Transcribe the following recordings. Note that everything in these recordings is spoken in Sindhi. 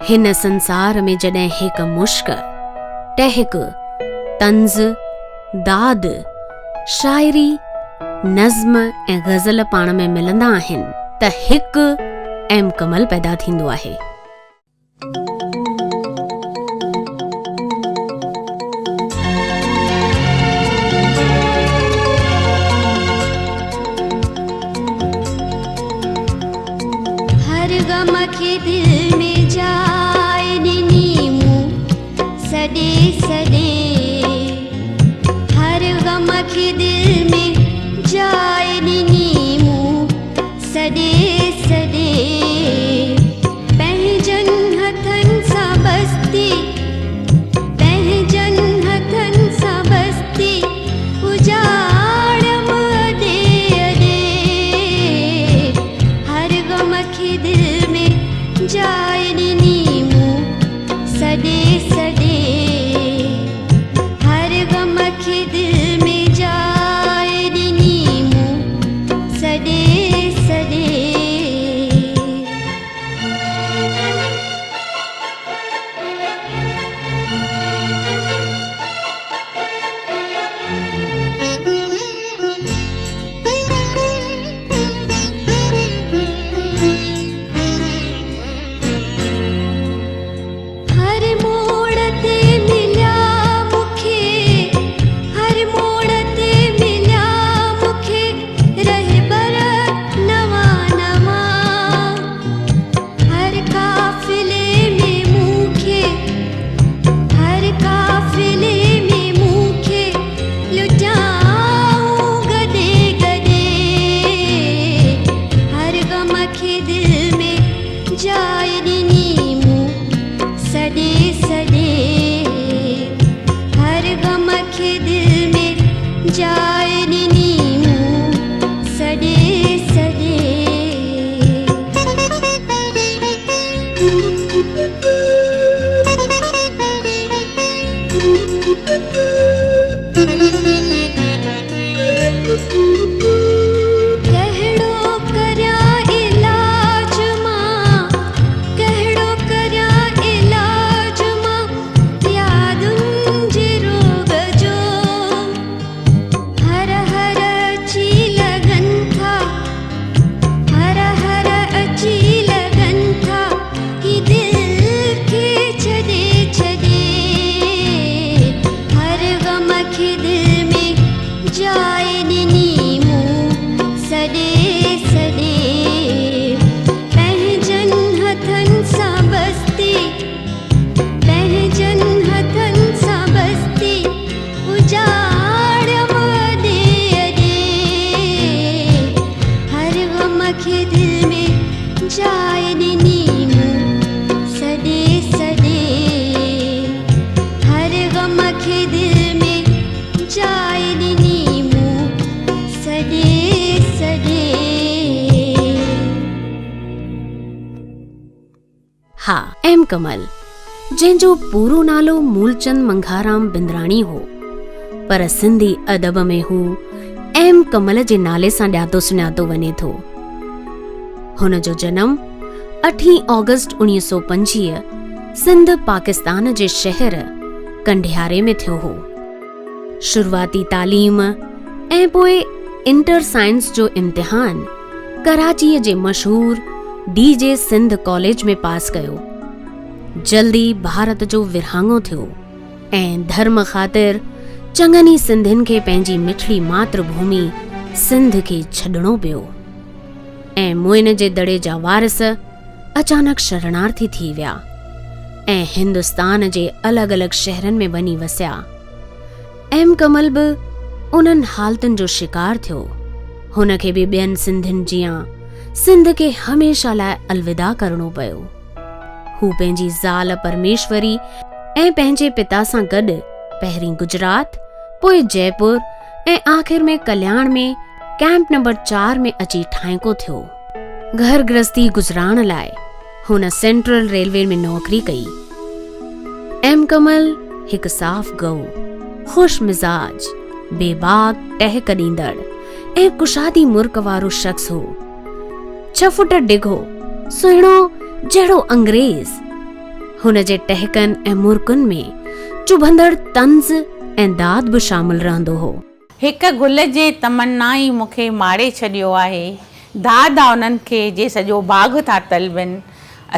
هن سنسار ۾ جڏهن هڪ مشڪ، ٽهڪ، طنز، داد، شاعري، نظم ۽ غزل پاڻ ۾ ملندا آهن ته هڪ ايم ڪمل پيدا ٿيندو آهي. هر غم کي دل ۾ جاءِ ڏني مون سڏي سڏي هر غم کي دل ۾ جاءِ ڏني مون سڏي سڏي پنهنجن هٿن سان بستي پنهنجن هٿن سان بستي اجاڙيم اڏي اڏي هر غم کي دل ۾ جاءِ ڏني مون سڏي سڏي هر غم کي دل ۾ جاءِ ڏني مون سڏي سڏي. هر موڙ تي مليا مون کي هر موڙ تي مليا مون کي رهبر نوان نوان هر قافلي ۾ مون کي هر قافلي ۾ مون کي لٽيائون گڏي گڏي هر غم کي دل ۾ جاءِ ڏني مون سڏي سڏي هر غم کي دل ۾ جاءِ ڏني مون سڏي سڏي. ڪهڙو ڪريان علاج مان ڪهڙو ڪريان علاج مان يادن جي روڳ جو هر هر اچي لڳن ٿا هر هر اچي لڳن ٿا هي دل کي ڇڏي ڇڏي هر غم کي دل ۾ جاءِ ڏني مون سڏي سڏي پنهنجن هٿن سان بستي پنهنجن هٿن سان بستي اجاڙيم اڏي اڏي هر غم کي دل ۾ جاءِ ڏني مون سڏي سڏي هر غم کي دل ۾ جاءِ ڏني مون سڏي سڏي. ها ايم ڪمل، جنهن جو پورو نالو مولچند منگهارام بندراڻي هو، پر سنڌي ادب ۾ هو ايم ڪمل جي نالي سان ڄاتو سڃاتو وڃي ٿو. هن جو جنم اٺين آگسٽ 1925 سنڌ پاڪستان جي شهر ڪنڊياري ۾ ٿيو هو. شروعاتي تعليم ۽ پوء انٽر سائنس جو امتحان ڪراچيء جي مشهور ڊي جي سنڌ ڪاليج ۾ پاس ڪيو. جلد ئي ڀارت جو ورهاڱو ٿيو ۽ ڌرم خاطر چڱن ئي سنڌين کي پنهنجي مٺڙي ماتر ڀومي سنڌ کي ڇڏڻو پيو ۽ موئن جي دڙي جا وارث اچانڪ شرڻارٿي ٿي ويا ۽ هندستان جي الڳ الڳ شهرن ۾ وڃي وسيا. ايم ڪمل به انهن حالتن جو شڪار ٿيو. هن کي به ٻين سنڌين جيان سنڌ کي هميشه لاء الوداع ڪرڻو پيو. هو پنهنجي زال پرميشوري ۽ پنهنجي پتا سان گڏ پهرين گجرات، پوء جئپور ۽ آخر ۾ ڪلياڻ ۾ ڪئمپ نمبر 4 ۾ اچي ٺائنڪو ٿيو. گهر گرهستي گذراڻ لاء هن سينٽرل ريلوي ۾ نوڪري ڪئي. ايم ڪمل هڪ صاف گو، خوش مزاج، بيباڪ ٽهڪ ڏيندڙ ۽ ڪشادي مرڪ وارو شخص هو. ڇهه فوٽ ڊگهو، سهڻو جهڙو انگريز هن جي ٽهڪن ۽ مرڪن ۾ چڀندڙ طنز ۽ داد به شامل رهندو هو. هڪ گل جي تمنا ئي مون کي ماري ڇڏيو آهي. داد آ انهن کي جي سڄو باغ ٿا طلبين.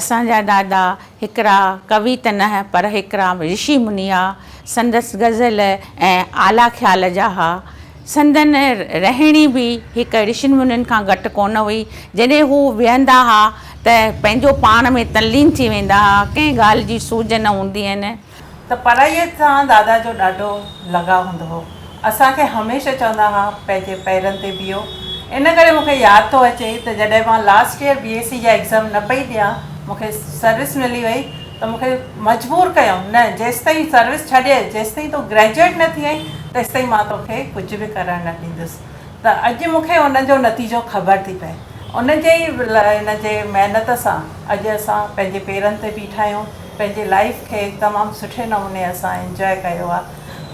اسان جا دادا هڪڙا ڪوي ته نه پر هڪڙا رشي مني ها. سندس غزل ۽ اعليٰ خيال جا ها. سندن رهڻي به هڪ رشين منين کان گهٽ ڪونه هئي. جڏهن هو ويهندا ها ته پنهنجو پاڻ ۾ تلين ٿي ويندا ها. ڪنهن ڳالهه جي سوجهه نه هوندي هين. ته پڙهائيء سان دادا جو ڏاڍو لڳاء هوندو هو. اسان کي هميشه چوندا ها پنهنجي پيرن تي بيهو. ان ڪري مون کي ياد ٿو اچي ته جڏهن مان last year B S C جا ايگزام نه پئي ڏيان، مون کي سروس ملي وئي ته مون کي مجبور ڪيائون نه جيستائين سروس ڇڏي جيستائين تون گريجوئيٽ نه ٿئين تيستائين مان توکي ڪجهه به ڪرڻ نه ڏيندس ته اڄ مون کي ان جو نتيجو خبر ٿي پئي. ان جي ئي ان جي محنت سان اڄ اسان پنهنجي پيرن تي بيٺا آهيون. پنهنجي لائيف کي تمام سٺي نموني اسان انجواء ڪيو آ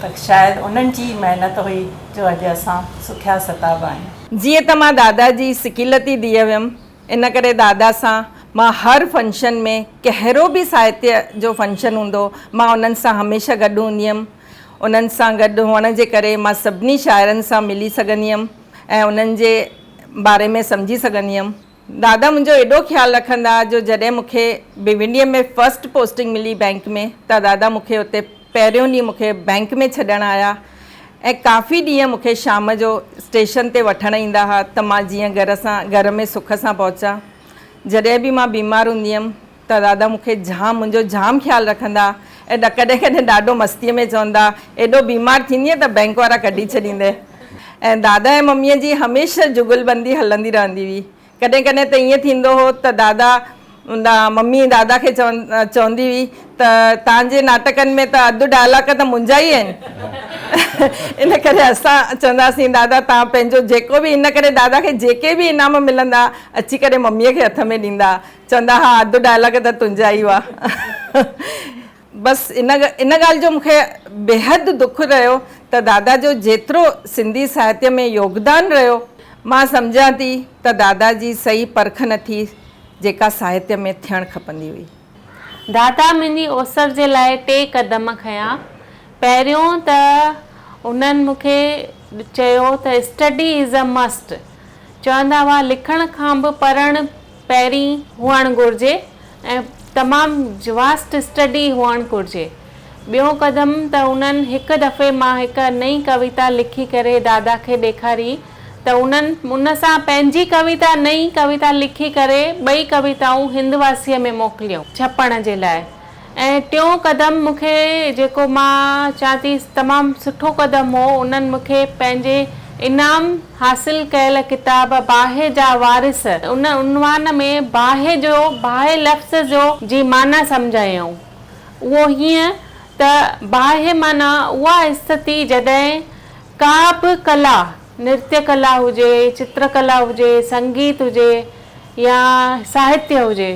ته شايد انهن جي ئي محنت هئي جو اڄ اسان سکيا ستاب آهيون. جيئن ته مان دادا جي سڪيلتي ڌيء هيم ان ڪري دادا سان مان هر فنڪشن ۾ ڪهڙو به ساهتيه جو فنڪشن هوندو مان انهن سان هميشه گڏ هوندي هيم. انهن سان گڏ هئڻ جي ڪري مان سڀني شاعرن سان ملي سگهندي هيم ۽ انهن جي باري ۾ سمجهي سگهندي هيم. دادا منهنجو ايڏو خيال رکندا ها جو جڏهن مون کي ڀيونڊيء ۾ فرسٽ پوسٽنگ ملي بئنڪ ۾ ته دادا مون کي اتي پهريون ڏينهن مون کي بئنڪ ۾ ڇڏڻ آيا ۽ ڪافي ڏينهن مون کي شام جو اسٽيشن تي وٺڻ ايندا ها ته مان جيئن گهر سان گهر ۾ سک سان پهچان. جڏهن به مان بيمار هوندي هيم ته دادا مون کي جام منهنجو جام خيال رکندا ۽ ڪڏهن ڪڏهن ڏاڍو مستيء ۾ چوندا ايڏو بيمار ٿيندينء ته بئنڪ وارا ڪڍي ڇڏيندء ۽ دادا ۽ مميء جي هميشه جغلبندي هلندي رهندي هئي. ڪڏهن ڪڏهن ته ائين ٿيندو هو ته دادا ممي دادا کي چوندي هئي ته توهان جي ناٽڪن ۾ ته اڌ ڊائلاگ ته منهنجا ئي آهن ان ڪري اسان چونداسين دادا توهان پنهنجو جيڪو به ان ڪري دادا کي جيڪي به انعام ملندا اچي ڪري مميء کي هٿ ۾ ڏيندا چوندا ها اڌ ڊائلاگ ته تنهنجا ئي هئا. بس ان ان ڳالهه جو مون کي بيحد دک رهيو ته دادا جو جيترو سنڌي ساهتيه ۾ يوگدان رهيو، مان سمجهان ٿي ته دادا جي صحيح پرک نه ٿي جيڪا ساهتيه ۾ ٿيڻ کپندي هئي. دادا منهنجي اوسر جي لاء ٽي قدم کنيا. پهريون ته انهن مون کي چيو ته اسٽڊي از ا مسٽ. چوندا هئا لکڻ کان به پڙهڻ پهرين هئڻ گهرجي ۽ تمام واسٽ اسٽڊي هئڻ گهرجي. ٻيون قدم ته انهن هڪ دفعي مان هڪ نئين ڪويتا لکي ڪري دادا کي ڏيکاري ته انهن ان سان پنهنجي ڪويتا نئين ڪويتا لکي ڪري ٻئي ڪويتائون هندواسيء ۾ موڪليون ڇپڻ جي لاء. ۽ ٽيون قدم مون کي جيڪو مان چوان ٿي تمام سٺو قدم هو انهن مون کي پنهنجي انعام حاصل ڪيل ڪتاب باهه جا وارث ان عنوان ۾ باهه جو باهه لفظ جو جي معنيٰ سمجهايائون اهو هيئن ته باهه معنيٰ اها استٿي جڏهن ڪا به ڪلا نرتيه ڪلا هجي، چتر ڪلا هجي، سنگيت هجي يا ساهتيه هجي،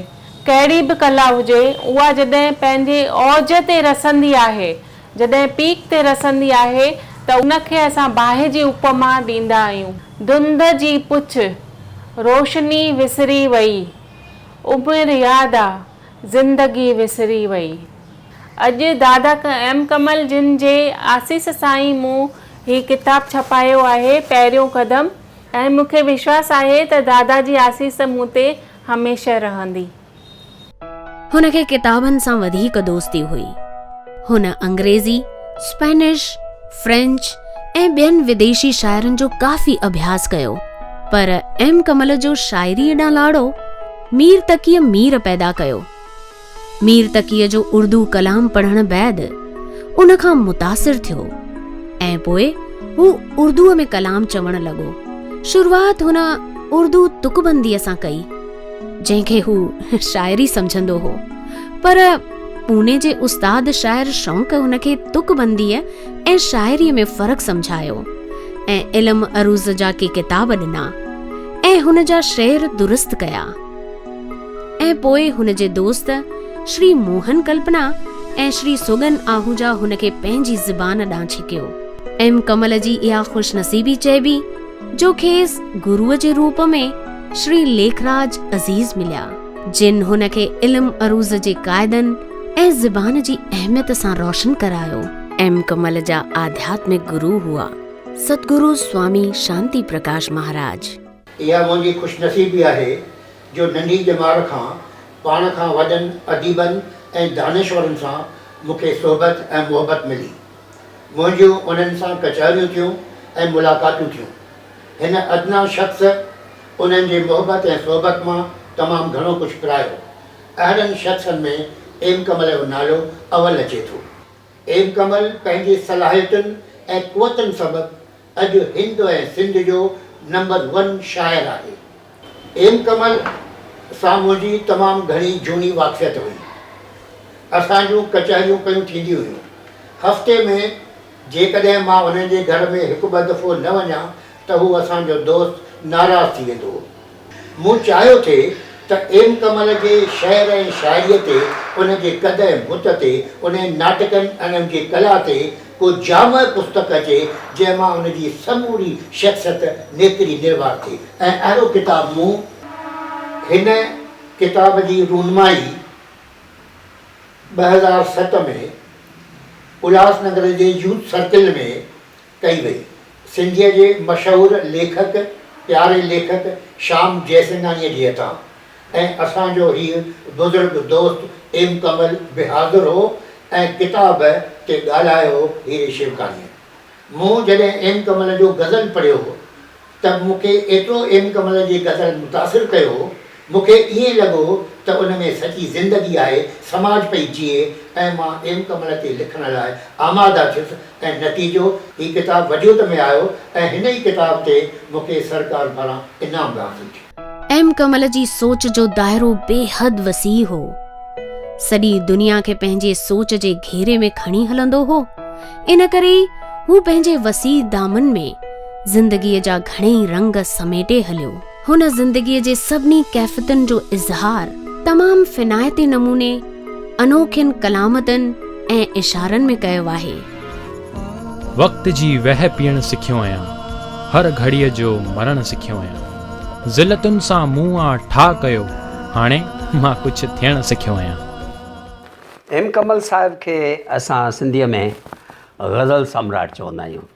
ڪهڙي به ڪلا هجي، اها جڏهن پنهنجي اوج تي رسندي آهي، جڏهن پيڪ تي رسندي آهي ته ان کي اسان باهه جي اپما ڏيندا آهيون. ڌنڌ جي پڇ، روشني وسري وئي، عمر ياد آ، زندگي وسري وئي. اڄ دادا ايم ڪمل جن جي آسيس سان ئي مون هي ڪتاب ڇپايو آهي پهريون قدم ۽ مون کي وشواس آهي ته دادا جي آسيس مون تي هميشه رهندي. هن کي ڪتابن سان وڌيڪ دوستي هئي. هن انگريزي، اسپينش، فرينچ ۽ ٻين وديشي شاعرن جو ڪافي اڀياس ڪيو، پر ايم ڪمل جو شاعريء ڏانهن لاڙو مير تقيء مير پيدا ڪيو. مير تقيء جو اردو ڪلام پڙهڻ بعد ان کان متاثر ٿيو ۽ پوء هو اردوء ۾ ڪلام چوڻ لڳو. شروعات هن اردو تڪبنديء سان ڪئي، جنهن کي هو شاعري سمجهندو هو، پر پوني جي استاد شاعر شوق هن کي تڪبنديء ۽ شاعريء ۾ فرق سمجهايو ۽ علم عروض جا ڪي ڪتاب ڏنا ۽ هن جا شعر درست ڪيا. ۽ پوء هن جي دوست شري موهن ڪلپنا ۽ شري سوڳن آهوجا هن کي پنهنجي زبان ڏانهن ڇڪيو. ايم ڪمل جي اها خوش نصيبي چئبي جو کيس گروء جي روپ ۾ شري ليکراج عزيز مليا، جن هن کي علم عروض جي قاعدن ۽ زبان جي اهميت سان روشن ڪرايو. ايم ڪمل جا آڌياتمڪ گرو هئا ستگرو سوامي شانتي پرڪاش مهاراج. اها منهنجي خوشنصيبي آهي جو ننڍي ڄمار کان پاڻ کان وڏن اديبن ۽ دانشورن سان مون کي صحبت ۽ محبت ملي. منهنجيون انهن سان ڪچهريون ٿيون ۽ ملاقاتون ٿيون. هن ادنيٰ شخص انهن جي محبت ۽ صحبت مان تمام گهڻو ڪجهه پرايو. اهڙن شخصن ۾ ايم ڪمل جو نالو اول اچي ٿو. ايم ڪمل پنهنجي صلاحيتن ۽ قوتن سبب اڄ هند ۽ سنڌ جو نمبر ون شاعر آهي. ايم ڪمل سان منهنجي تمام گهڻي جهوني واقفيت هئي. اسان جون ڪچهريون پيون ٿينديون هيون. هفتي ۾ جيڪڏهن مان انهن جي گهر ۾ هڪ ٻه دفعو نه وڃان ته هو اسان جو دوست ناراض ٿي ويندو هو. مون چاهيو ٿي ته ايم ڪمل جي شعر ۽ شاعريء تي، ان جي قد ۽ بت تي، ان جي ناٽڪن ۽ ان جي ڪلا تي ڪو جامع پستڪ اچي، جنهن مان ان جي سموري شخصيت نيڪري نروار ٿئي ۽ اهڙو ڪتاب مون هن ڪتاب جي رونمائي 2007 ۾ الهاس نگر جي يوٿ سرڪل ۾ ڪئي وئي. سنڌيء جي مشهور ليکڪ، پياري ليکڪ شام جئسنگاڻيء جي هٿان ۽ اسان جو هيء بزرگ دوست ايم ڪمل به حاضر هو ۽ ڪتاب تي ڳالهايو هيري شيوڪاڻيء. مون جڏهن ايم ڪمل جو غزل پڙهيو ته مون کي ايترو ايم ڪمل جي غزل متاثر ڪيو، مون کي ائين لڳو ته ان ۾ سچي زندگي آهي، سماج پئي جيئي ۽ مان ايم ڪمل تي لکڻ لاء آماده ٿيس ۽ نتيجو هي ڪتاب وجود ۾ آيو ۽ هن ئي ڪتاب تي مون کي سرڪار پاران انعام به حاصل ٿيو. ايم ڪمل جي سوچ جو دائرو بيحد وسيع هو. سڄي دنيا کي پنهنجي سوچ جي گهيري ۾ کڻي هلندو هو. ان ڪري ئي هو پنهنجي وسيع دامن ۾ زندگيء جا گهڻيئي رنگ سميٽي هليو. هن زندگيء جي سڀني ڪيفيتن جو اظهار تمام فنائتي نموني انوکين ڪلامتن ۽ اشارن ۾ ڪيو آهي. وقت جي وهه پيئڻ سکيو آهيان، هر گهڙيء جو مرڻ سکيو آهيان. ذلتن سان مون آ ٺاهه ڪيو، هاڻي مان ڪجهه ٿيڻ سکيو آهيان. ايم ڪمل صاحب کي اسان سنڌيء ۾ غزل سمراٽ چوندا آهيون.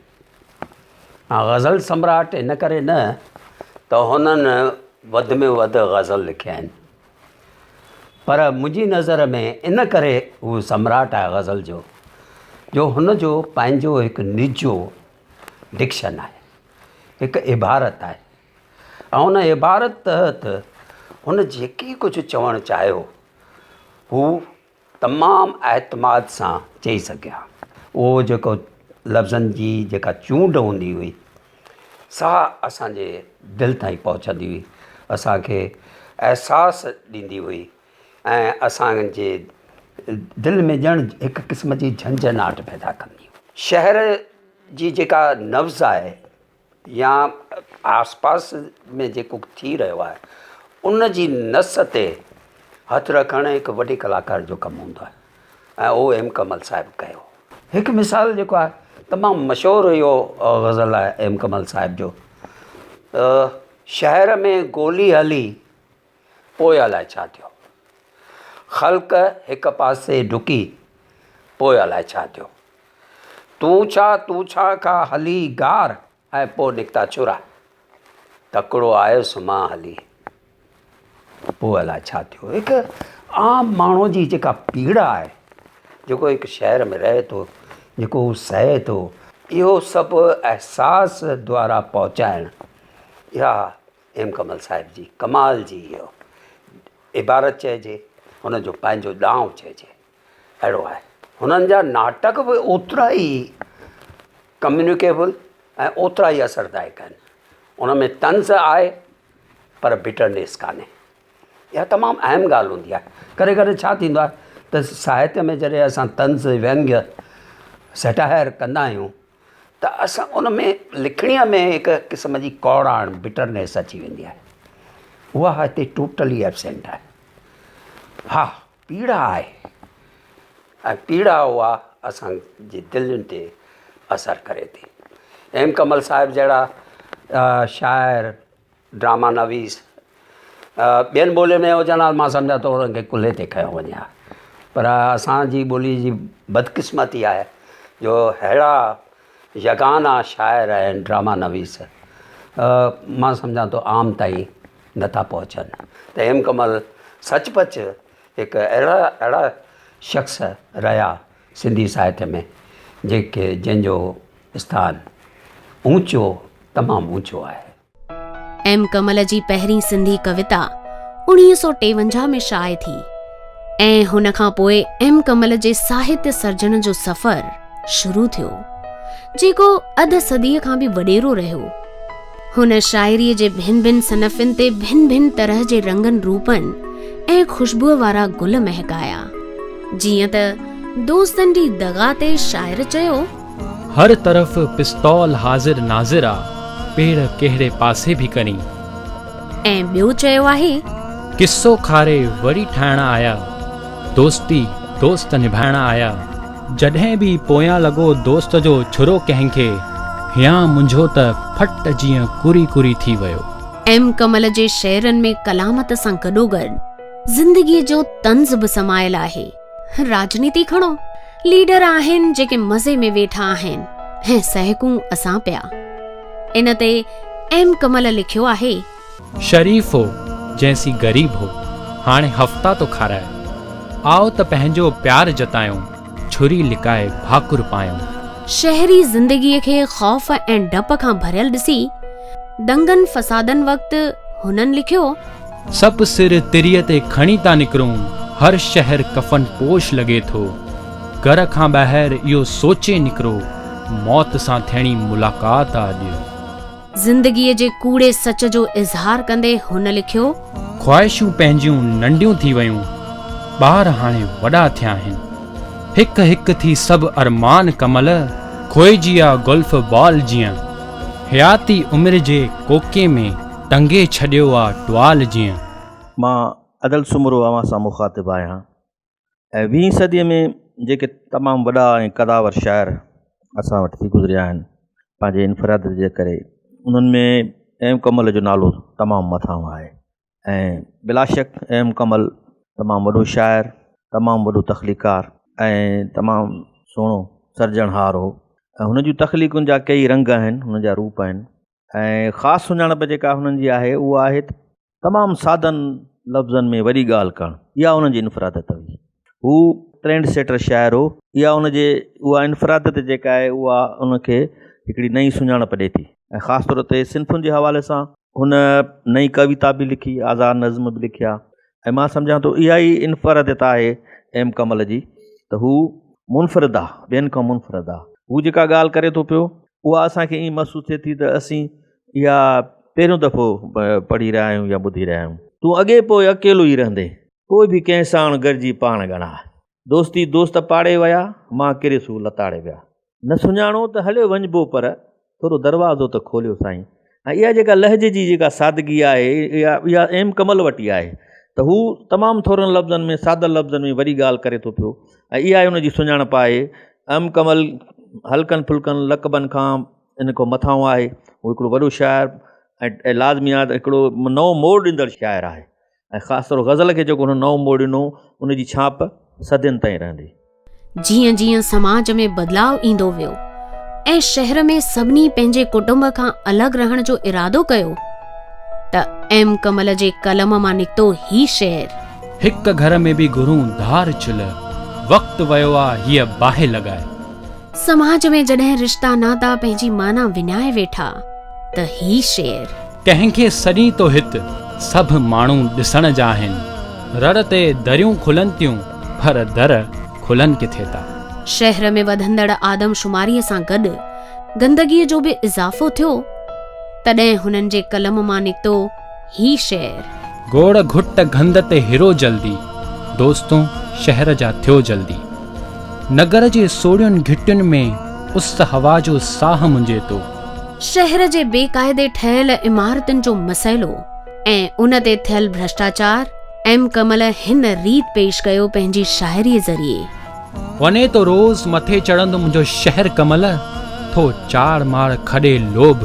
غزل سمراٽ ان ڪري نه ته هنن وڌ ۾ وڌ غزل لکيا آهن پر منهنجي نظر ۾ ان ڪري هو سمراٽ آهي غزل جو جو هن جو پنهنجو هڪ نجو ڊڪشن آهي هڪ عبارت آهي ۽ ان عبارت تحت هن جيڪي ڪجهه چوڻ چاهيو هو تمام اعتماد سان چئي سگهيا. اهو جيڪو لفظن جي جيڪا چونڊ هوندي هئي سا اسان جي دل تائين پهچندي هئي اسان کي احساس ڏيندي هئي ۽ اسان جي دل ۾ ڄڻ هڪ قسم جي جهنجهناٽ پيدا ڪندي هئي. شهر جي جيڪا نبض آهي يا آس پاس ۾ جيڪو ٿي رهيو آهي ان جي نس تي هٿ رکڻ هڪ وڏي ڪلاڪار جو ڪم هوندو آهي ۽ اهو ايم ڪمل صاحب ڪيو. هڪ مثال جيڪو آهي تمام مشهور اهو غزل آهي ايم ڪمل صاحب جو شهر ۾ گولي هلي پوء الائي ڇا ٿيو. خلق هڪ پاسي ڊڪي پوء الائي ڇا ٿيو. تون ڇا تون ڇا کا هلي گار ۽ پوء نڪتا چھرا. تڪڙو آيس مان هلي پوء الائي ڇا ٿيو. هڪ عام ماڻهو جي جيڪا پيڙا آهي جيڪو هڪ شهر ۾ رهي ٿو جيڪو هو سهي ٿو اهو سڀ احساس دوارا پهچائڻ اها ايم ڪمل صاحب جي ڪمال جي اهو عبارت چئجي هن جو پنهنجو ڏانء چئجي اهڙو آهي. هنن جا ناٽڪ به اوترا ئي ڪميونيڪيبل ۽ اوترا ئي اثردائڪ آهن. ان ۾ طنز آهي پر بٽرنيس ڪانهي. اها تمام اهم ڳالهه هوندي آهي. ڪڏهن ڪڏهن ڇا ٿيندو آهي ته ساهتيه ۾ جڏهن اسان طنز وينگ سيٽائر ڪندا آهيون ته اسان ان ۾ لکڻيء ۾ هڪ قسم جي ڪوڙاڻ، Bitterness، اچي ويندي آهي. اها هتي ٽوٽلي ايبسينٽ آهي. ها پيڙا آهي ۽ پيڙا اها اسان جي دلين تي اثر ڪري ٿي. ايم ڪمل صاحب جهڙا شاعر، ڊراما نويس ٻين ٻولين ۾ هجن ها مان سمجهان ٿو انهن کي ڪلهي تي کنيو وڃي ها. پر اسان جي ٻولي جي بدقسمتي آهي جو اهڙا يگانا شاعر ۽ ڊراما نويس مان سمجهان ٿو عام تائين نٿا پهچن ته هيم ڪمل سچ پچ هڪ اهڙا اهڙا شخص رهيا سنڌي ساهتيه ۾ جيڪي جنهن جو اسٿان اوچو تمام اوچو آهي. ايم ڪمل جي پهرين سنڌي ڪويتا 1953 ۾ شايع ٿي ۽ هن کان پوء ايم ڪمل جي ساهتيه سرجڻ جو سفر شروع ٿيو، جيڪو اڌ صديء کان به وڏيرو رهيو. هن شاعريء جي ڀن ڀن صنفن تي ڀن ڀن طرح جي رنگن روپن ۽ خوشبوء وارا گل مهڪايا. جيئن ته دوستن جي دغا تي شاعر چيو. هر طرف پستول حاضر ناظر آ، پيڙ ڪهڙي پاسي ڀي ڪرين. ۽ ٻيو چيو آهي. قصو کاري وري ٺاهڻ آيا، دوستي دوست نڀائڻ آيا. جڏهن به پويان لڳو دوست جو چھرو ڪنهن کي، هيانء منهنجو ته ڦٽ جيئن ڪري ڪري ٿي ويو. ايم ڪمل جي شعرن ۾ ڪلامت سان گڏوگڏ زندگيء جو طنز به سمايل آهي. راڄنيتي کڻو، ليڊر آهن جيڪي مزي ۾ ويٺا آهن ۽ سهڪون اسان پيا. ان تي ايم ڪمل لکيو آهي. شريف هو جنهن سين غريب هو، هاڻي هفتا ٿو کارائي. آء ته پنهنجو پيار جتايون، ڇري لڪائي ڀاڪر پايون. شهري زندگيء کي خوف ۽ ڊپ کان ڀريل ڏسي، دنگن فسادن وقت هنن لکيو. سڀ سر تريء تي کڻي ٿا نڪرون، هر شهر ڪفن پوش لڳي ٿو. گهر کان ٻاهر اهو سوچي نڪرو، موت سان ٿيڻي ملاقات آ اڄ. زندگيء جي ڪوڙي سچ جو اظهار ڪندي هن لکيو. خواهشون پنهنجيون ننڍيون ٿي ويون، ٻار هاڻي وڏا ٿيا آهن. هڪ هڪ ٿي سڀ ارمان ڪمل، کوئجي آ گولف بال جيئن. حياتي عمر جي ڪوڪي ۾ ٽنگي ڇڏيو آ ٽوال جيئن. مان ادل سومرو اوهان سان مخاطب آهيان. ۽ ويهين صديء ۾ جيڪي تمام وڏا ۽ قداور شاعر اسان وٽ ٿي گذريا آهن پنهنجي انفراديت جي ڪري انهن ۾ ايم ڪمل جو نالو تمام مٿانهون آهي ۽ بلاشڪ ايم ڪمل تمام وڏو شاعر تمام وڏو تخليقار ۽ تمام سهڻو سرجڻهار هو ۽ هن جون تخليقن جا ڪيئي رنگ آهن هن جا روپ آهن ۽ خاص سڃاڻپ جيڪا هنن جي آهي اها آهي ته تمام سادن لفظن ۾ وڏي ڳالهه ڪرڻ اها هنن جي انفراديت هئي هو ٽرينڊ سيٽر شاعر هو اها هن جي اها انفراديت جيڪا آهي اها ان کي هڪڙي نئين سڃاڻپ ڏي ٿي ۽ خاص طور تي صنفن جي حوالي سان هن نئين ڪويتا به لکي آزاد نظم به لکيا ۽ مان سمجهان ٿو اها ئي انفراديت آهي ايم ڪمل جي ته هو منفرد آهي ٻين کان منفرد آهي هو جيڪا ڳالهه ڪري ٿو پيو اها اسان کي ائين محسوس ٿئي ٿي ته اسين اها پهريون دفعو پڙهي رهيا آهيون يا ٻڌي رهيا آهيون. تون اڳي پوء اڪيلو ئي رهندين. پوء به ڪنهن ساڻ گڏجي پاڻ ڳڻاء. دوستي دوست پاڙي ويا، مان ڪريس هو لتاڙي ويا. نه سڃاڻو ته هليو وڃبو پر ٿورو دروازو ته کوليو سائين. ۽ اها جيڪا لهجي جي جيڪا سادگي آهي اها اها ايم ڪمل وٽ ئي آهي ته هو تمام ٿورن لفظن ۾ سادن لفظن ۾ وڏي ڳالهه ڪري ٿو پيو ۽ اها ئي ان جي سڃاڻپ آهي. ايم ڪمل هلڪن ڦلڪن لقبن کان ان کان مٿانهون آهي. هو هڪڙو وڏو شاعر ۽ لازمي آهي ته هڪڙو نئون موڙ ڏيندڙ شاعر آهي ۽ خاص طور غزل کي جيڪو هن نئون موڙ ڏنو ان جي ڇاپ صدين تائين رهندي. جيئن جيئن سماج ۾ بدلاء ايندو ويو ۽ شهر ۾ سڀني پنهنجي ڪٽنب کان الڳ رهڻ جو ارادو ڪيو ته ايم ڪمل جي قلم مان نڪتو هي شعر. هڪ گهر ۾ به گهرون ڌار چلهه، وقت ويو آ هيء باهه لڳائي. سماج ۾ جڏهن رشتا ناتا پنهنجي معنيٰ وڃائي ويٺا ته هي شعر. ڪنهن کي سڏين ٿو هت، سڀ ماڻهو ڏسڻ جا آهن. رڙ تي دريون کلن ٿيون، پر در کلن ڪٿي ٿا. شهر ۾ وڌندڙ آدمشماريء سان گڏ گندگيء جو به اضافو ٿيو، تڏهن هنن جي قلم مان نڪتو هي شعر. گوڙ گهٽ گند تي هرو جلدي، دوستو شهر جا ٿيو جلدي. نگر جي سوڙهين گهٽين ۾ اس هوا جو ساهه منجهي ٿو. شهر جي بي قاعدي ٺهيل عمارتن جو مسئلو ۽ ان تي ٿيل ڀرشٽاچار ايم ڪمل هن ريت پيش ڪيو پنهنجي شاعريء ذريعي. وڃي ٿو روز مٿي چڙهندو منهنجو شهر ڪمل، ٿو چار ماڙ کڏي لوڀ،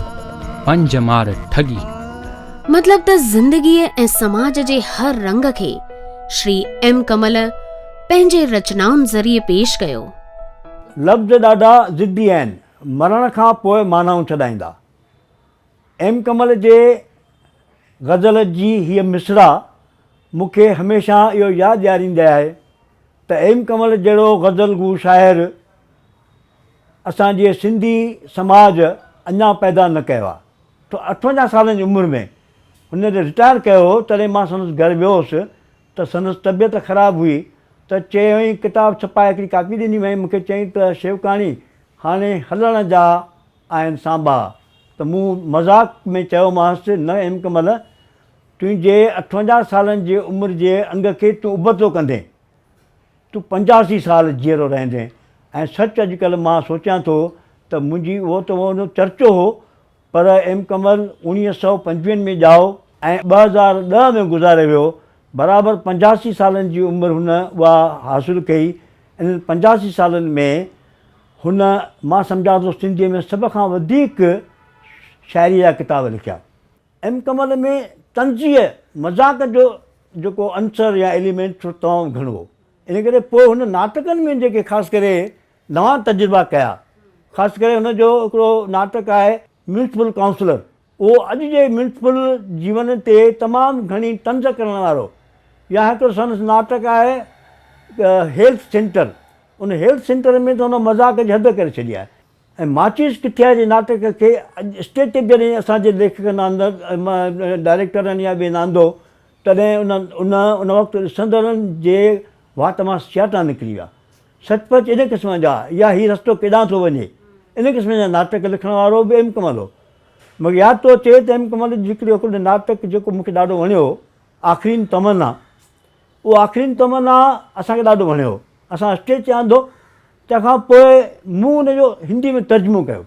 پنج ماڙ ٺڳي. مطلب ته زندگيء ۽ سماج جي هر رنگ کي شري ايم ڪمل پنهنجي رچنائن ذريعي پيش ڪيو. لفظ ڏاڍا ضدي آهن، مرڻ کان پوء معنائون ڇڏائيندا. ايم ڪمل جي غزل جي هيء مصرع مون کي هميشه اهو ياد ڏياريندي آهي ته ايم ڪمل جهڙو غزل گو شاعر اسان جي سنڌي سماج اڃا پيدا نه ڪيو آهي. 58 سالن جي عمر ۾ هن جڏهن رٽائر ڪيو هو تڏهن مان سندس گهر ويو هوس ته سندس طبيعت خراب هئي ته چيائين ڪتاب ڇپائي هڪڙي ڪاپي ڏني هئائين مون کي چيائين ته شيوڪاڻي هاڻي هلڻ جا آهن سانباها ته مون مذاق ۾ چيومانس نه ايم ڪمل تنهنجي 58 سالن جي عمر جي انگ کي تون ابتو ڪندين تون 85 سال جيئرو رهندين ۽ سچ اڄڪلهه مان سوچيان ٿو ته منهنجي اهو ته ان چرچو هو پر ايم ڪمل اوڻيهه سئو پنجويهن ۾ ڄائو ۽ 2010 ۾ گذاري ويو، برابر 85 سالن جي عمر هن اها حاصل ڪئي، انهن 85 سالن ۾ هن مان سمجهان ٿو سنڌيء ۾ سڀ کان وڌيڪ شاعريء جا ڪتاب لکيا. ايم ڪمل ۾ طنزيه مذاق جو جيڪو عنصر يا ايليمينٽ سو تمام گهڻو هو، ان ڪري پوء هن ناٽڪن ۾ جيڪي خاص ڪري نوان تجربا ڪيا، خاص ڪري هن جو هڪڙو ناٽڪ آهي ميونسپل ڪائونسلر، اهو اڄ جي ميونسپل جيون تي تمام گهڻي طنز ڪرڻ وارو يا هڪڙو سندس ناٽڪ آهي هيلٿ سينٽر، ان هيلٿ سينٽر ۾ ته هن مذاق جي حد ڪري ڇڏي آهي ۽ ماچيس ڪٿي آهي جي ناٽڪ کي اڄ اسٽيج تي به جڏهن اسان جي ليکڪن آندو ڊائريڪٽرن يا ٻين آندو تڏهن ان ان ان وقت ڏسندڙن جي وات مان سياٽا نڪري ويا. سچ پچ ان قسم جا يا هي رستو ڪيڏانهن ٿو وڃي ان قسم جا ناٽڪ لکڻ وارو به ايم ڪمل هو. مون کي ياد ٿو اچي ته ايم ڪمل جي هڪڙو هڪڙو ناٽڪ جيڪو مون کي ڏاڍو وڻيو هو آخرين تمنا اهو آخرين تمنا اسان کي ڏاڍو وڻيو هو. اسان اسٽيج تي آندو تنهن کان پوء مون ان جو هندي ۾ ترجمو ڪيو.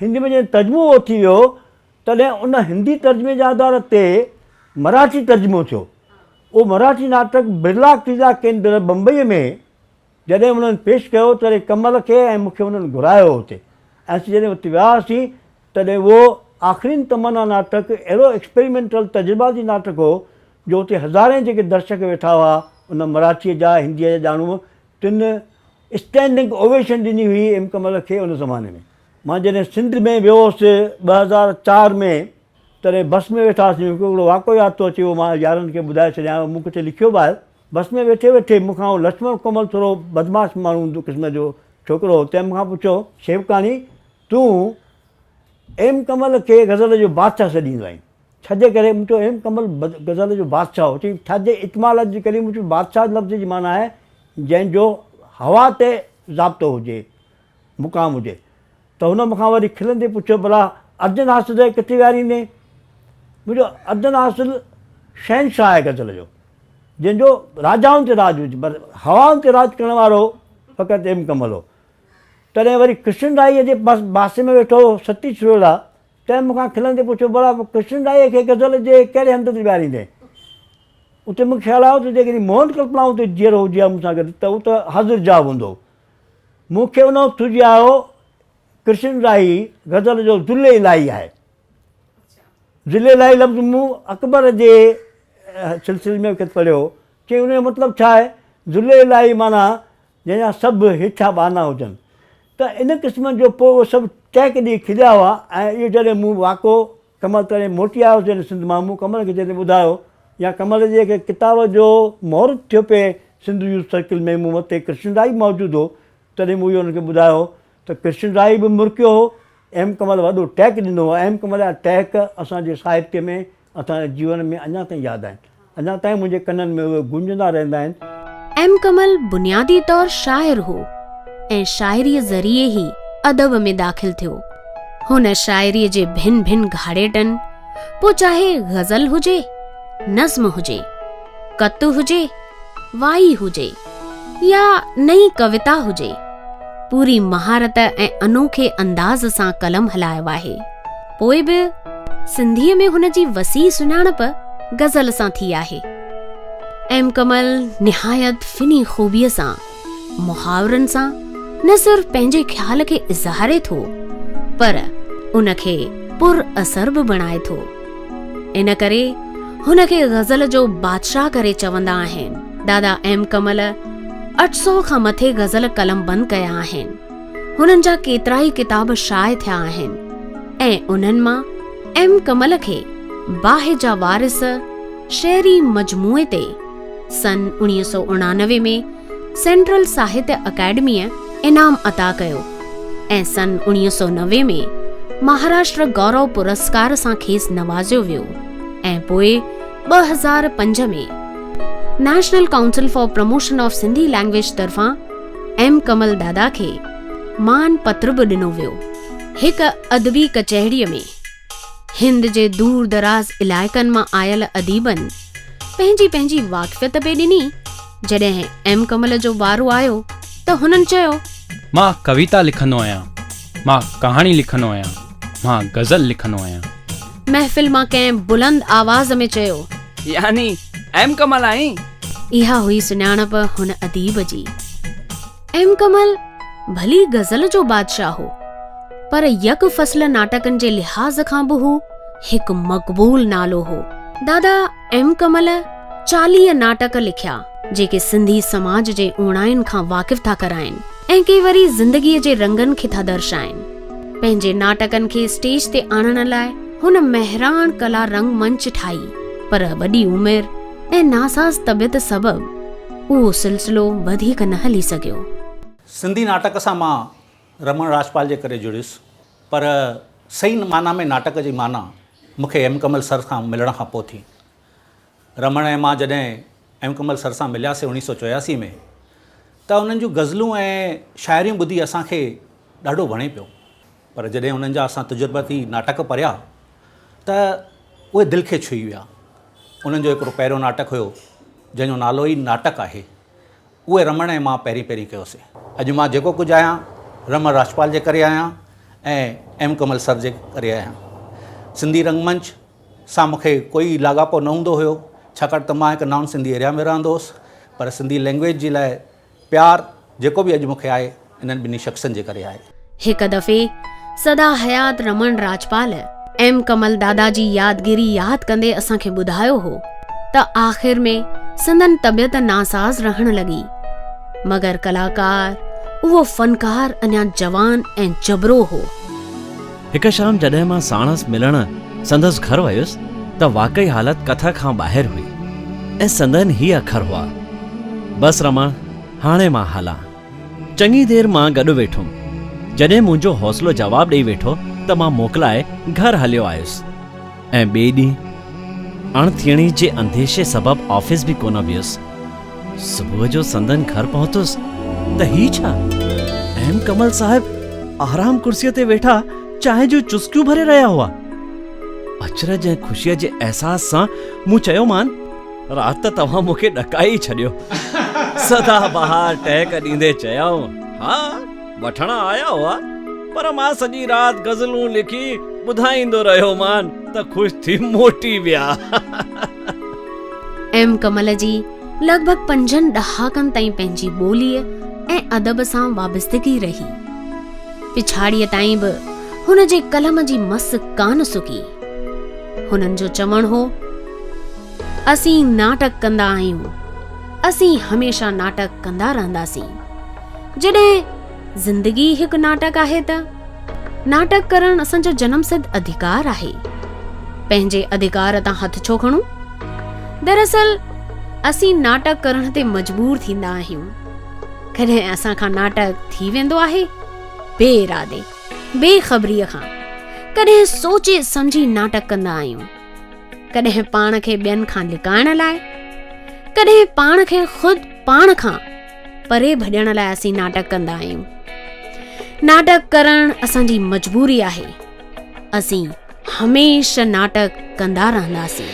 هندي ۾ جڏهن ترجمو اهو ٿي ويو تڏهن ان هندي ترجمي جي آڌار تي مراٺي ترجمو ٿيو. اهو مراٺي ناٽڪ برلا ڪريڙا ڪيندر بمبئيء ۾ جڏهن انهن پيش ڪيو تڏهن ڪمل کي ۽ مون کي انهن گهرايو هو اتي ۽ اسين جڏهن اتي ويا هئاسين تڏهن اهو آخرين تمنا ناٽڪ اهڙو ايڪسپيريمينٽل تجرباتي ناٽڪ هو جو اتي هزارين جيڪي درشڪ ويٺا هئا ان مراٺيء جا هنديء جا ڄاڻو تن اسٽينڊنگ اوويشن ڏني هئي ايم ڪمل کي ان زماني ۾. مان جڏهن سنڌ ۾ ويو هوس 2004 ۾ تڏهن بس ۾ ويٺا هئاسين هڪڙو واقعو ياد ٿو اچي اهو مان يارن کي ٻڌائي ڇڏيان مون ڪٿي لکيو به آهي بس ۾ ويٺي ويٺي مون کان اهو لڇمڻ ڪومل ٿورو بدمعاش ماڻهو قسم جو ڇوڪرو هو تنهن مون کان پڇيو شيوڪاڻي تون ايم ڪمل کي غزل جو بادشاهه سڏيندو آهين ڇا جي ڪري مون چيو ايم ڪمل غزل جو بادشاهه هو چيائين ڇا جي اعتمال جي ڪري مون چيو بادشاهه لفظ جي معنيٰ آهي جنهن جو هوا تي ضابطو هجي مقام هجي ته هن مون کان وري کلندي پڇيو ڀلا ارجن حاصل کي ڪٿي ويهاريندين؟ مون چيو ارجن حاصل شهنشاهه آهي غزل جو جنهن جو راجائن تي راڄ هجي پر هوائن تي راڄ ڪرڻ وارو فقط ايم ڪمل هو. تڏهن وري ڪرشن رائيء جي پاسي ۾ ويٺو هو ستيش روهڙا تنهن مون کان کلندي پڇيو ڀلا ڪرشن رائيء کي غزل جي ڪهڙي هنڌ تي ويهاريندين؟ اتي مون کي خيال آيو ته جيڪڏهن موهن ڪلپنا اتي جيئرو هجي ها مون سان گڏ ته هو ته حاضر جواب هوندو هو. مون کي ان وقت سجهي آيو ڪرشن راهي غزل جو ذل الاهي آهي. ذل الاهي لفظ مون اڪبر جي سلسلي ۾ ڪٿي پڙهيو هو. چيائين ان جو مطلب ڇا آهي؟ ذل الاهي معنيٰ جنهن جا سڀ هيٺيان ٻانها هجن. ته ان قسم جو پوء اهي سڀ ٽهڪ ڏيئي کليا هئا ۽ اهو جڏهن مون واقعو ڪمل تڏهن موٽي آيو جڏهن سنڌ مان مون ڪمل کي جڏهن ٻڌايو يا ڪمل جي هڪ ڪتاب جو مهورت ٿيو پئي سنڌ يوٿ سرڪل ۾ مون وٽ ڪرشن رائي به موجود هو تڏهن مون اهو هن کي ٻڌايو ته ڪرشن رائي به مرڪيو هو ايم ڪمل وڏو ٽهڪ ڏنو هو ايم ڪمل جا ٽهڪ اسان جي ساهتيه ۾ اسان جي جيون ۾ اڃا تائين ياد آهن اڃا تائين منهنجي ڪنن ۾ اهي گونجندا رهندا آهن. ايم ڪمل بنيادي طور شاعر هو ۽ شاعريء ذريعي ئي ادب ۾ داخل ٿيو. هن شاعريء جي ڀن ڀن گهاڙيٽن، پوء چاهي غزل هجي، نظم هجي، قط هجي، وائي هجي يا نئين ڪويتا هجي، پوري مهارت ۽ انوکي انداز سان قلم هلايو آهي. پوء به سنڌيء ۾ هن جي وسيع سڃاڻپ غزل سان ٿي آهي. ايم ڪمل نهايت فني خوبيء سان محاورن سان نه صرف پنهنجي خيال کي اظهاري ٿو پر ان کي پر اثر به بڻائي ٿو. ان ڪري هن کي غزل جو بادشاهه ڪري چوندا آهن. دادا ايم ڪمل 800 کان مٿي غزل قلمبند ڪيا آهن. هنن جا ڪيترائي ڪتاب شايع ٿيا آهن ۽ انهن مان ايم ڪمل کي باهه جا وارث شعري مجموعي تي سن 1989 ۾ سينٽرل ساهتيه اڪيڊميء انعام عطا ڪيو ۽ سن 1990 ۾ مهاراشٽر گورو پرسڪار سان کيس نوازيو ويو ۽ پوء 2005 ۾ national council for promotion of Sindhi language طرفان ايم ڪمل دادا کي مان پتر به ڏنو ويو. هڪ ادبي ڪچهريء ۾ هند جي دور دراز علائقن مان آيل اديبن پنهنجي پنهنجي واقفيت پئي ڏني، جڏهن ايم ڪمل جو وارو آيو ته هنن چيو. مان ڪويتا لکندو آهيان، مان ڪهاڻي لکندو آهيان، مان غزل لکندو آهيان. محفل مان ڪنهن بلند آواز ۾ چيو. يعني ايم ڪمل آهين؟ اها هئي سڃاڻپ هن اديب جي. ايم ڪمل ڀلي غزل جو بادشاهه هو، پر يڪ فصل ناٽڪن جي لحاظ کان به هو هڪ مقبول نالو هو. دادا ايم ڪمل 40 ناٽڪ لکيا، جيڪي سنڌي سماج جي اوڻاين کان واقف ٿا ڪرائين ۽ ڪي وري زندگيء جي رنگن کي ٿا درشائين. پنهنجي ناٽڪن کي اسٽيج تي آڻڻ لاء هن مهراڻ ڪلا رنگ منچ ٺاهي، پر وڏي عمر ۽ ناساز طبيعت سبب اهو سلسلو وڌيڪ نه هلي سگهيو. سنڌي ناٽڪ سان مان رمڻ راجپال جي ڪري جڙيس، پر صحيح معنيٰ ۾ ناٽڪ جي معنيٰ مون کي ايم ڪمل سر سان ملڻ کان پوء ٿي. رمڻ ۽ مان جڏهن ايم ڪمل سر سان ملياسين 1984 ۾ ته انهن جون غزلون ۽ شاعريون ٻڌي اسان کي ڏاڍو وڻي پيو، پر جڏهن انهن جا اسان تجرباتي ناٽڪ پڙهيا ته اهي دل کي ڇهي ويا. انهن جو هڪڙو پهريون ناٽڪ هيو جنهن جو نالو ئي ناٽڪ آهي. اهي رمڻ ۽ مان پهرين پهرين ڪيوسين. اڄ مان جيڪو ڪجهه آهيان رمڻ راجپال جي ڪري آهيان ۽ ايم ڪمل سر جي ڪري آهيان. سنڌي رنگ منچ سان مون کي ڪوئي لاڳاپو نه هوندو هيو ڇاڪاڻ ته مان هڪ نان سنڌي ايريا ۾ رهندو هوس پر سنڌي لينگويج جي لاء پيار جيڪو به اڄ مون کي آهي انهن ٻنهي شخصن جي ڪري آهي. هڪ دفعي سدا حيات رمڻ راجپال ايم ڪمل دادا جي يادگيري ياد ڪندي اسان کي ٻڌايو هو ته آخر ۾ سندن طبيعت ناساز رهڻ لڳي مگر ڪلاڪار اهو فنڪار اڃا جوان ۽ جبرو هو. هڪ شام جڏهن مان ساڻس ملڻ سندس گهر ويس ته واقعي حالت ڪٿ کان ٻاهر هئي ۽ سندن هي اکر هئا، بس رمڻ هاڻي مان هلان. چڱي دير مان گڏ ويٺم. جڏهن منهنجو حوصلو جواب ڏئي ويٺو ته مان موڪلائي گهر هليو آيس ۽ ٻئي ڏينهن اڻ ٿيڻي جي انديشي سبب آفيس به ڪونه ويس. صبح جو سندن گهر پهتس ته هي ڇا؟ ايم ڪمل صاحب آرام ڪرسيء تي ويٺا چانهه جون چسڪيون ڀري رهيا هئا. اچرج ۽ خوشيء جي احساس سان مون چيومان، رات ته توهان مون کي ڏڪائي ئي ڇڏيو. سدا بهار ٽهڪ ڏيندي چيائون، ها، وٺڻ آيا هئا، پر مان سڄي رات غزلون لکي ٻڌائيندو رهيومان ته خوش ٿي موٽي ويا. ايم ڪمل جي لڳ ڀڳ پنجن ڏهاڪن تائين پنهنجي ٻوليء ۽ ادب سان وابستگي رهي. پڇاڙيء تائين به هن جي قلم جي مس ڪانه سڪي. هنن جو چوڻ هو، اسين ناٽڪ ڪندا آهيون، اسين هميشه ناٽڪ ڪندا رهنداسين. جڏهن زندگي هڪ ناٽڪ آهي ته ناٽڪ ڪرڻ اسان جو جنم سڌ اڌڪار آهي. پنهنجي اڌڪار تان هٿ ڇو کڻون؟ دراصل اسين ناٽڪ ڪرڻ تي مجبور ٿيندا آهيون. ڪڏهن اسان کان ناٽڪ ٿي ويندو آهي بي ارادي، بي خبريء کان، ڪڏهن سوچي سمجهي ناٽڪ ڪندا آهيون، ڪڏهن پاڻ کي ٻين کان لڪائڻ لاء، ڪڏهن پاڻ کي خود پاڻ کان پري ڀڄڻ لاء اسين ناٽڪ ڪندا آهيون. ناٽڪ ڪرڻ اسان جي مجبوري آهي. اسين هميشه ناٽڪ ڪندا رهنداسين.